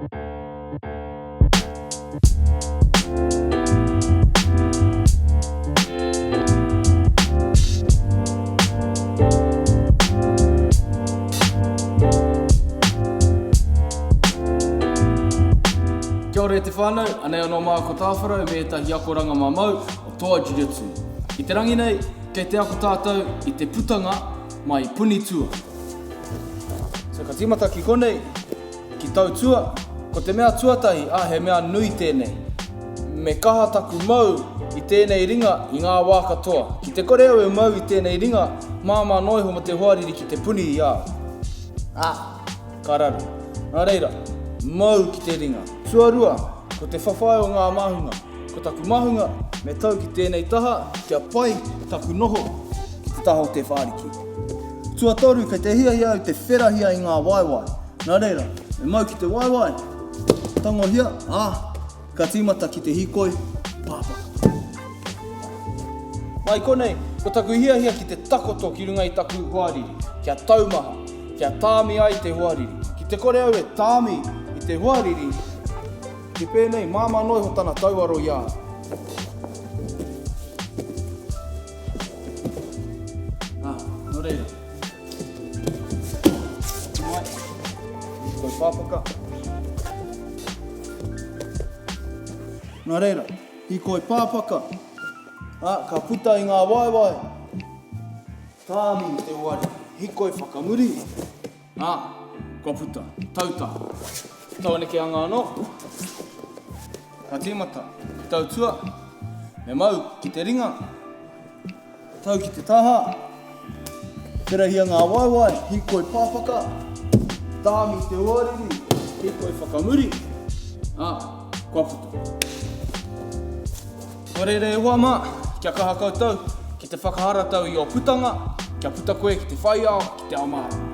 Kia ora e te whānau, anei anō māua ko Tāwharau me ētahi akoranga mamau o Toa Jiu-Jitsu. I te rangi nei, kei te ako tātou i te putanga mai Punitua. So ka tīmata ki konei, ki Tautua, ko te mea tuatahi, ā, he mea nui tēnei. Me kaha taku mau i tēnei ringa i ngā wā katoa. Ki te kore au e mau i tēnei ringa, māmā noa iho mō te hoariri ki te puni i a au. Ā, ka raru. Nā reira, mau ki te ringa. Tuarua, ko te whawhai o ngā māhunga. Ko taku māhunga, me tau ki tēnei taha kia pai taku noho ki te taha o te whāriki. Tuatoru, kei te hiahia au te wherahia i ngā waewae. Nā reira, me mau ki te waewae, tangohia, ā, ka tīmata ki te hīkoi pāpaka. Mai konei, ko taku hiahia ki te takoto ki runga i taku hoariri, kia taumaha, kia tāmi ai te hoariri. Ki te kore au e tāmi i te hoariri, ki pēnei, māmā noa iho tana tauaro i a au. Ā, nō reira. Mai, hīkoi pāpaka. Nō reira, hīkoi pāpaka. Ā, ka puta i ngā waewae. Tāmi i te hoari. Hikoi whakamuri. Ā, kua puta. Tauta. Taunekeanga anō. Ka tīmata. Tautua. Me mau ki te ringa. Tau ki te taha. Wherahia ngā waewae. Hikoi pāpaka. Tāmi te hoariri. Hikoi whakamuri. Ā, kua puta. Nō reira e hoa mā, kia kaha koutou ki te whakaharatau i ō putanga, kia puta koe ki te whai ao, ki te ao mārama.